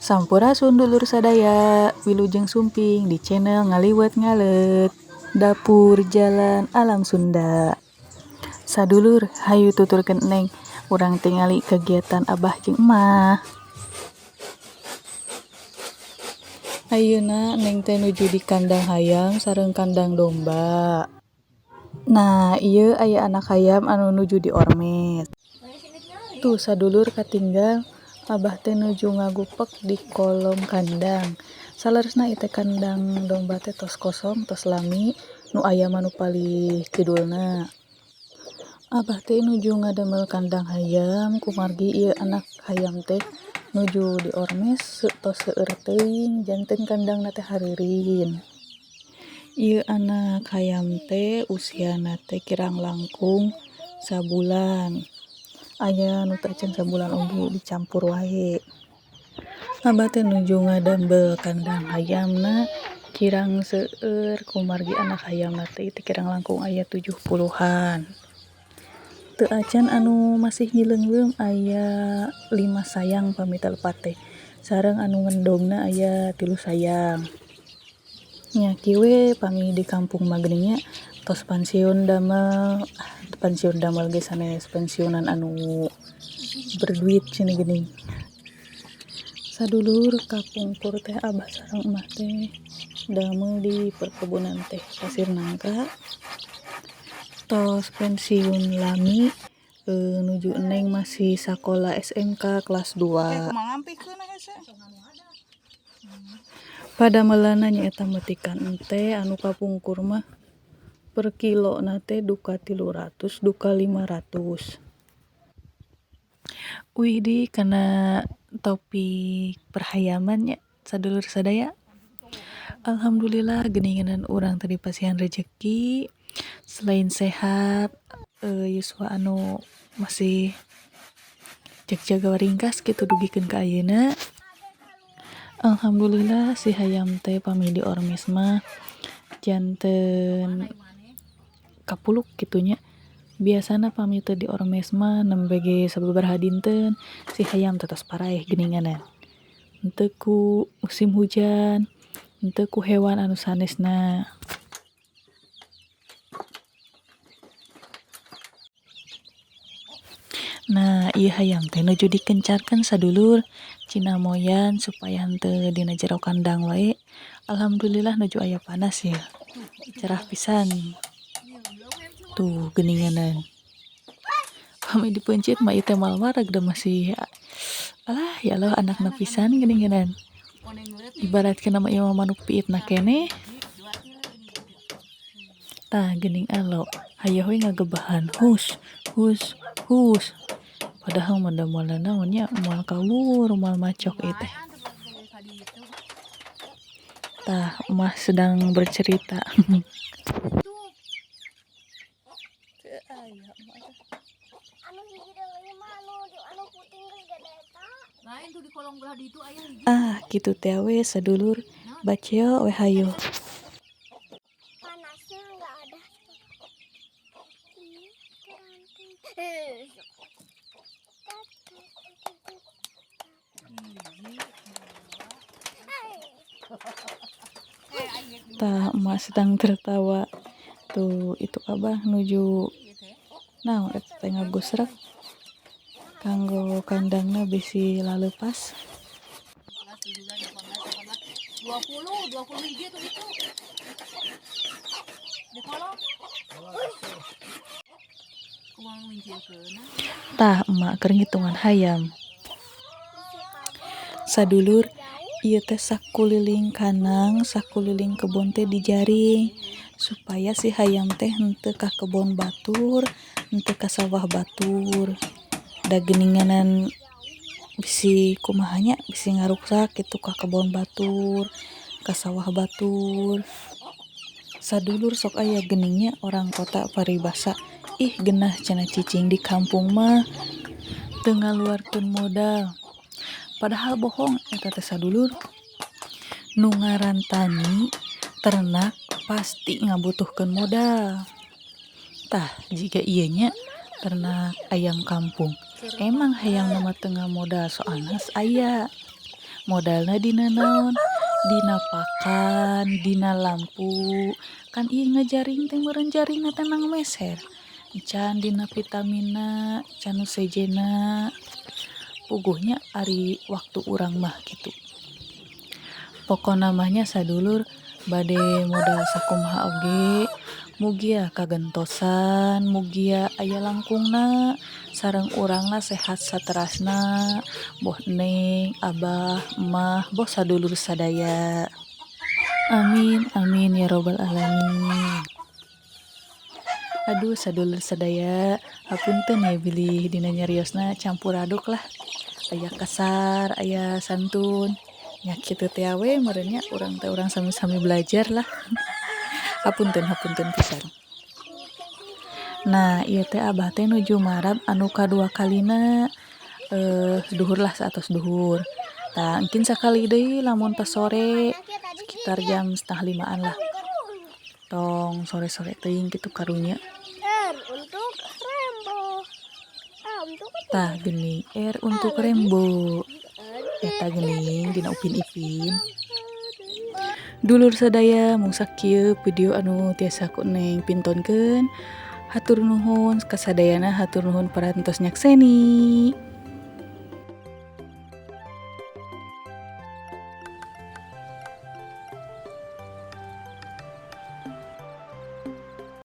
Sampurasun dulur sadaya, wilujeng sumping di channel Ngaliwet Ngaleut Dapur Jalan Alam Sunda. Sadulur, hayu tuturkeun Neng, urang tingali kegiatan Abah jeung Emah. Ayeuna Neng teh nuju di kandang hayam sareng kandang domba. Nah, ieu aya anak hayam anu nuju diormes. Tuh sadulur katinggal Abah teh nuju ngagupek di kolom kandang. Saleresna ieu teh kandang domba teh tos kosong, tos lami, nu aya mah nu palih kidulna. Abah teh nuju ngadamel kandang hayam kumargi ieu anak hayam teh nuju diormes tos seueur teuing janten kandangna teh hareureun. Ieu anak hayam teh usiana teh kirang langkung sabulan. Aya nu teu acan sabulan oge dicampur wae. Abah teh nuju ngadamel kandang hayamna kirang seueur kumargi anak hayamna teh kirang langkung aya 70-an. Teu acan anu masih nyileungleum aya 5 sayang pami teu lepat teh. Sareng anu ngendogna aya 3 sayang. Nya kieu we pami di kampung mah geuning nya tos pensiun damel, pensiun damel ge sanes pensiunan anu berduit cenah geuning. Sadulur kapungkur teh Abah sareng Emah teh damel di perkebunan teh pasir nangka. Tos pensiun lami, nuju Neng masih sakola SMK kelas 2. Padamelanna nyaeta metikan ente anu kapungkur mah per kilona teh duka 300 duka 500. Uih deui kana topik perhayaman nya sadulur sadaya. Alhamdulillah geuninganan urang teh dipasihan rejeki selain sehat, yuswa anu masih jag-jaga ringkas kitu dugikeun ka ayeuna. Alhamdulillah si hayam teh pami diormes mah janten kapuluk kitu nya. Biasana pami teu diormes mah nembe ge sababaraha dinten si hayam teh tos paraeh geuninganan. Henteu ku musim hujan, henteu ku hewan anu sanesna. Nah, ieu hayam teh nuju dikencarkeun sadulur cina moyan supaya henteu dina jero kandang wae. Alhamdulillah nuju aya panas ya. Cerah pisan. Tuh geuninganan. Pami dipeuncit mah ieu teh moal wareg da masih alah ya Allah anakna pisan geuninganan. Ibaratkeun mah ieu mah manuk piitna keneh. Tah geuning alo, hayoh we ngagebahan hus hus hus. Padahal mah da moal naon nya, moal kabur, moal macok ieu teh. Tah, Emah sedang bercerita. Ah, kitu teh we sadulur, baceo we hayo. Panasnya nggak ada. Tah, emak sedang tertawa. Tuh, itu Abah nuju naon eta teh ngagusrek kanggo kandangna bisi laleupas. 20, 20 hiji tuh itu. Di kolong. Kumaha ngincilkeun? Tah, emak keur ngitungan hayam. Sadulur, ieu teh sakuliling kandang, sakuliling kebon teh dijaring supaya si hayam teh henteu ka kebon batur, henteu ka sawah batur. Da geuninganan bisi kumaha nya, bisi ngaruksak kitu ka kebon batur, ka sawah batur. Sadulur sok aya geuning nya orang kota paribasa, ih genah cenah cicing di kampung mah teu ngaluarkeun modal. Padahal bohong eta teh sadulur. Nu ngaran tani, ternak pasti ngabutuhkeun modal. Tah, jiga ieu nya ternak ayam kampung. Emang hayang mah teu ngamodal soalna geus aya. Modalna dina naon? Dina pakan, dina lampu, kan ieu ngajaring teh meureun jaringna teh nang meser. Can dina vitaminna, can nu sejenna. Puguh nya ari waktu urang mah kitu. Pokona mah nya, sadulur, bade modal sakumaha oge mugia kagentosan, mugia aya langkungna sareng urangna sehat saterasna, boh neng, abah, emah, boh sadulur sadaya. Amin amin ya robbal alamin. Aduh, sadulur sadaya, hapunten ya bilih dina nyariosna campur aduk lah, aya kasar, aya santun. Nya kitu teh we meureun nya, urang teh urang sami-sami belajar lah. Hapunten, hapunten pisan. Nah, ieu teh abah teh nuju marab anu kadua kalina, duhur lah, saatos duhur. Tah, engkin sakali deui lamun pas sore sekitar jam 4.30-an lah. Tong sore-sore teuing kitu karunya. R untuk Rembo. A untuk Tah geuning, R untuk Rembo. Eta geuning dina Upin Ipin. Dulur sadaya, mung sakieu video anu tiasa ku Neng pintonkeun. Hatur nuhun kasadayana, hatur nuhun parantos nyakseni.